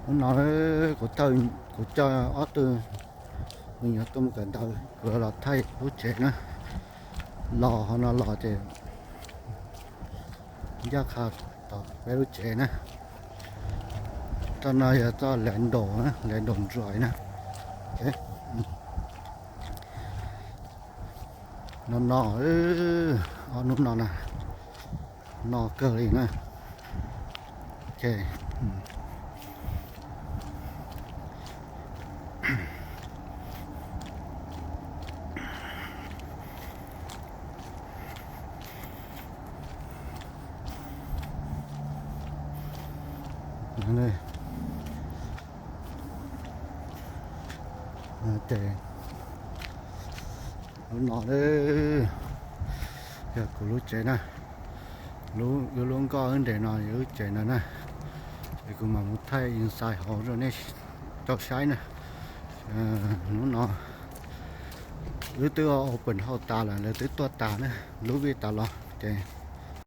Hnub no kuv, kuv coj ob tug me nyuam tuaj mus kawm ntawv, kuv los thaij lub tsev na. Los hauv no los ces ncaj qha tom peb lub tsev na. Txoj no yog txoj Lando na, Lando Drive na. No no, ob hnub no na, no kawg li na. Ok. Ces lub no yog kuv lub tsev na. Lub, lub nkoj wb nres no yog wb tsev no na. Ces kuv mam mus thaij inside hauv rau nej tau saib na. Hnub no wb twb open house tas lawm, lawv twb tuaj tas na, lub vij tas los ces